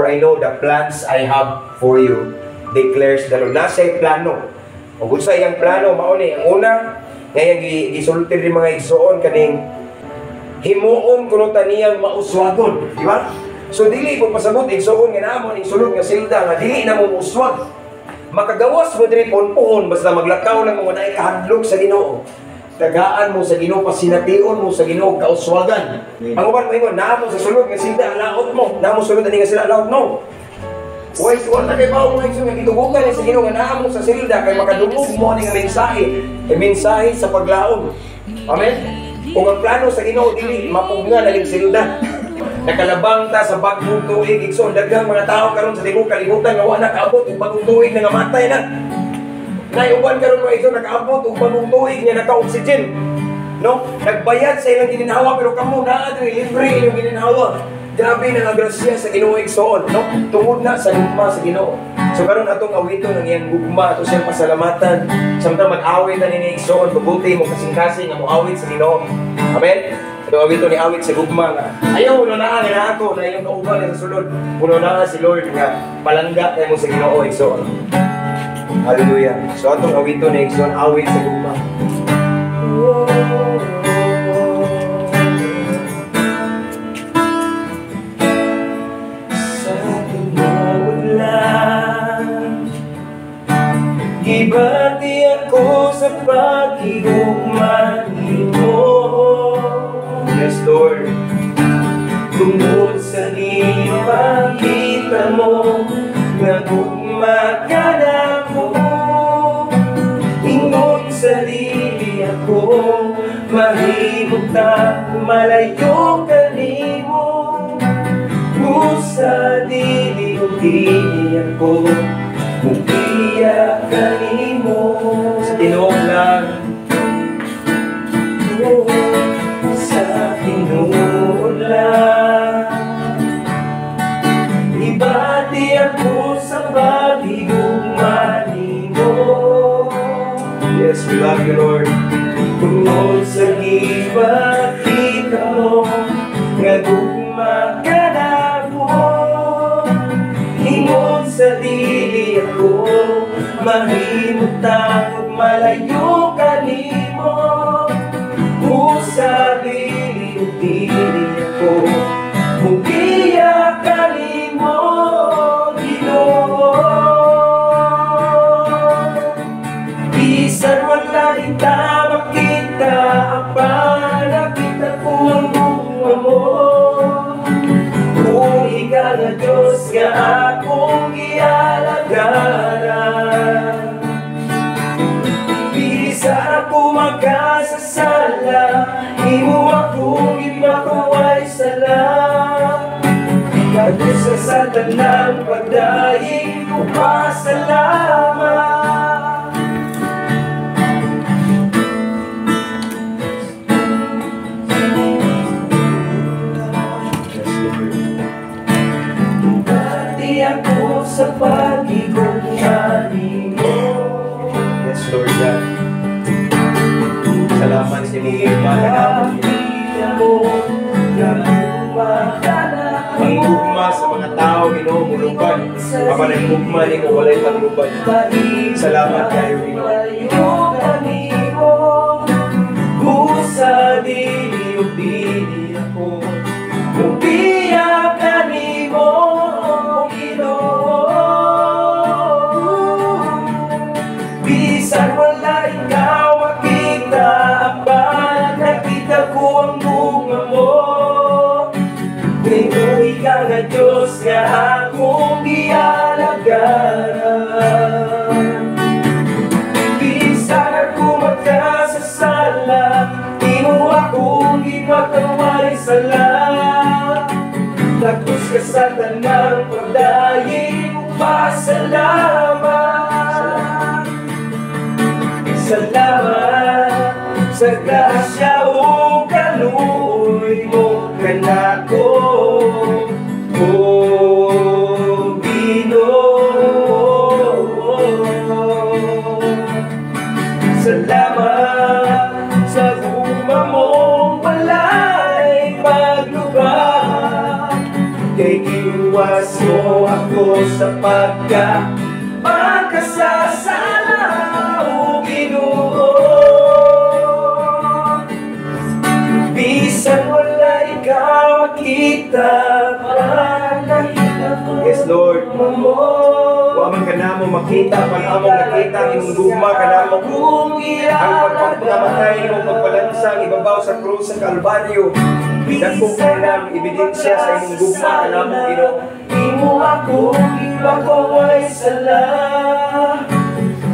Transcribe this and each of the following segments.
"For I know the plans I have for you," declares the Lord. Nasa plano. Ug unsa iyang plano, mao ni ang una nga iyang gisulti rin, mga igsoon, kaning himuon kuno ta niyang mauswagon, di ba? So dili po pasabot, igsoon, nga naa mo ning sulod nga silda nga dili na mo uswag. Makagawas mo diri puhon basta maglakaw lang mo naay kahadlok sa Ginoo. Tagaan mo sa Ginoo, pasination mo sa Ginoo kauswagan. Ang uban moingon, naa mo sa sulod nga silda, laot mo. Naa mo sulod ani nga silda, laot no. Why wala kay bawo, mga igsoon, nga gitugutan ni sa Ginoo nga naa mo sa silda kay makadungog mo ani nga mensahe, kay mensahe sa paglaom. Amen. Kung ang plano sa Ginoo dili mapugnan aning silda. Nakalabang ta sa bagong tuig, igsoon, daghang mga tao karon sa tibuok kalibutan nga wa nakaabot og bagong tuig na namatay na. Naiuban karon, mga igsoon, nakaabot og bagong tuig nga naka-oxygen. No? Nagbayad sa ilang gininhawa, pero kamo naa diri, libre inyong gininhawa. Grabe na nga grasya sa Ginoo, igsoon, no? Tungod na sa gugma sa Ginoo. So karon atong awiton ang iyang gugma, ato siyang pasalamatan. Samtang mag-awit ta nini, igsoon, tuguti mo kasing-kasing nga moawit sa Ginoo. Amen. Atong awiton ni awit sa gugma nga. Ayaw no naa nga naa ako na iyong kauban sa sulod. Puno naa si Lord nga palangga kay mo sa Ginoo, igsoon. Hallelujah. So atong awiton ni, igsoon, awit sa gugma. Sa tinuod lang, gibati ako sa paghigugma nimo. Yes, Lord. Tungod sa gipakita mo nga gugma ka nako, ingon sa dili ako mahimutang malayo kanimo. Busa dili o dili ako mubiya kanimo. Sa tinuod lang. Oh, sa tinuod lang, ibati ako sa paghigugma nimo. Yes, we love you, Lord. Tungod sa gipakita mo nga gugma ka nako, ingon sa dili ako mahimutang ug malayo kanimo. Busa dili ug dili ako mubiya kanimo, Ginoo. Bisan wala kita makita, apan nakita ko ang gugma mo. Kung ikaw nga Diyos nga akong gialagaran, bisan ako magkasasala, imo akong ipakaway sala. Kadto sa tanang pagdaig ko, pasalamat. Yes, Lord. Bati ako sa paghigugma nimo. Yes, Lord God. Salamat sa imong gugma kanamo. Ang gugma sa mga tao, Ginoo, mulubad. Apan ang gugma nimo walay paglubad. Salamat kayo, Ginoo. Busa dili ug dili ako mubiya kanimo, Ginoo. Bisan wala ikaw makita, apan nakita ko ang gugma mo. Buhi ka nga Diyos nga akong gialagaran. Bisan ako magkasasala, imo akong gipakaway sala. Tagos ka sa tanang pagdaig, pasalamat. Salamat sa grasya o kaluoy mo kanako. O Ginoo, salamat sa gugma mong walay paglubad, kay giluwas mo Nimo ako sa pagka makasasala, o Ginoo. Bisan wala ikaw makita, nakita ko Yes, Lord. mo. Wa man kanamo makita, apan among nakita ang imong gugma kanamo. Ang pagpagkamatay nimo, pagpalansang ibabaw sa krus sa Kalbaryo. Dagko kay ebidensya sa imong gugma kanamo, Ginoo. Imo ako ipakaway sala.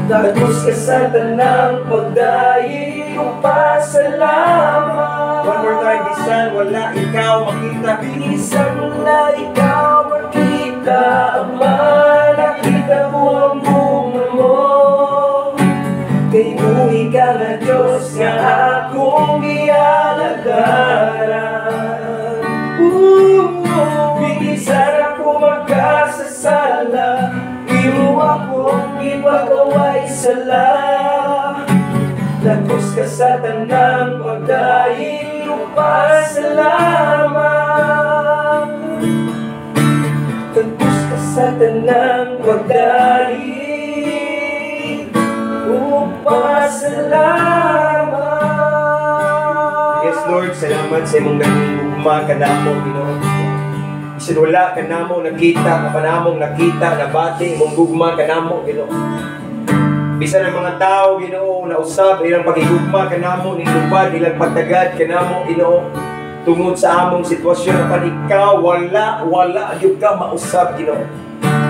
Tagos ka sa tanang pagdaig ko, pasalamat. One more time, bisan wala ikaw makita. Bisan wala ikaw makita, Ama, nakita ko ang gugma mo. Kay buhi ka nga Diyos nga akong gialagaran. Ooh, bisan ako makasasala, imo akong ipagaway sala. Lagos ka sa tanang pagdaig ko, pasalamat. Tagos ka sa tanang pagdaig ko, pasalamat. Yes, Lord, salamat sa imong ganyang gugma kanamo, Ginoo. Bisan wala kanamo nakita, apan among nakita, nabati imong gugma kanamo, Ginoo. Bisan ang mga tao, Ginoo, nausab ilang pagigugma kanamo, nilupad ilang pagtagad kanamo, Ginoo. Tungod sa among sitwasyon, apan ikaw wala, wala gyud ka mausab, Ginoo.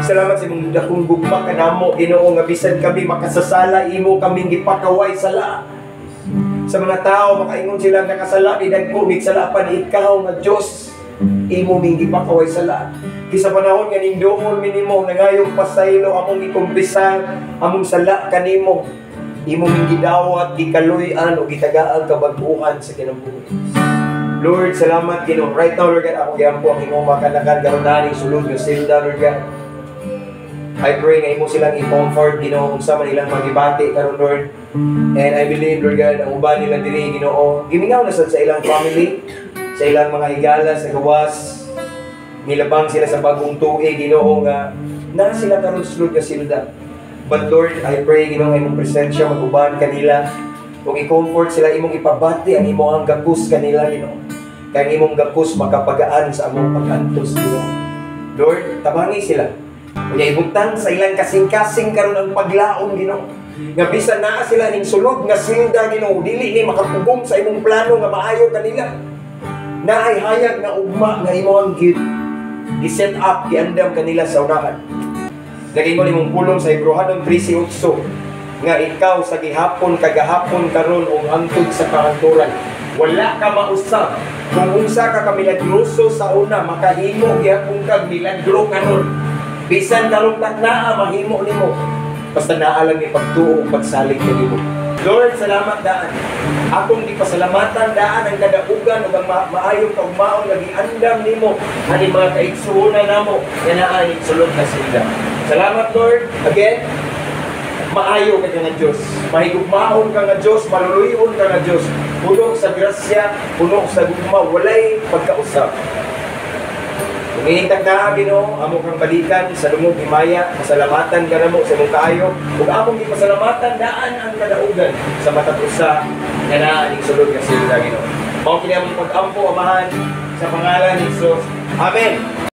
Salamat sa imong dakong gugma kanamo, Ginoo, nga bisan kami makasasala, imo kaming gipakaway sala. Sa mga tao, makaingon sila nakasala, ni dagko mig sala, apan ikaw nga Dios, imo ming gipakaway sala. Kisa panahon nga ning duol mi nimo, nangayong pasaylo, among gikumpisar among sala kanimo, imo ming gidawat, gikaluy-an o gitagaan kabag-uhan sa kinabuhi. Lord, salamat, Ginoo. Right now, Lord God, ako giampo ang imong mga kanakan karon na ning sulod nga silda, Lord God. I pray nga imo silang i-comfort, Ginoo, kung sa man ilang magibati karon, Lord. And I believe, Lord God, ang uban nila diri, Ginoo, gimingaw na sad sa ilang family, sa ilang mga higala sa gawas. Nilabang sila sa bagong tuig, Ginoo, nga na sila karon sulod nga silda. But Lord, I pray, Ginoo, nga imong presensya mag-uban kanila ug i-comfort sila, imong ipabati ang imong gakos kanila, Ginoo. Kay ang imong gakos makapagaan sa among pag-antos, Ginoo. Lord, tabangi sila. Unya ibutang sa ilang kasing-kasing karon ang paglaom, Ginoo. Nga bisan naa sila ning sulod nga silda, Ginoo, dili ni makapugong sa imong plano nga maayo kanila. Naay hayag nga ugma nga imong gi-set up, giandam kanila sa unahan. Nagaingon imong pulong sa Hebreohanon 13:8 nga ikaw sa gihapon, kagahapon, karon ug hangtod sa kahangturan. Wala ka mausab. Kung unsa ka kamilagroso sa una, makahimo gihapon kag milagro karon. Bisan karong taknaa mahimo nimo. Basta naa lang ni pagtuo ug pagsalig kanimo. Lord, salamat daan. Akong gipasalamatan daan ang kadaugan ug ang maayong kaugmaon nga giandam nimo ani mga kaigsuonan namo nga naa ning sulod na silda. Salamat, Lord. Again, maayo ka nga Dios. Mahigugmaon ka nga Dios, maluluyon ka nga Dios. Puno sa grasya, puno sa gugma, walay pagkausab. Kung ining taknaa, Ginoo, amo kang balikan sa dungog himaya, pasalamatan ka namo sa imong kaayo, ug among gipasalamatan daan ang kadaugan sa matag usa nga naa ning sulod nga silda, Ginoo. Mao kini among pag-ampo, Amahan, sa pangalan ni Jesus. Amen.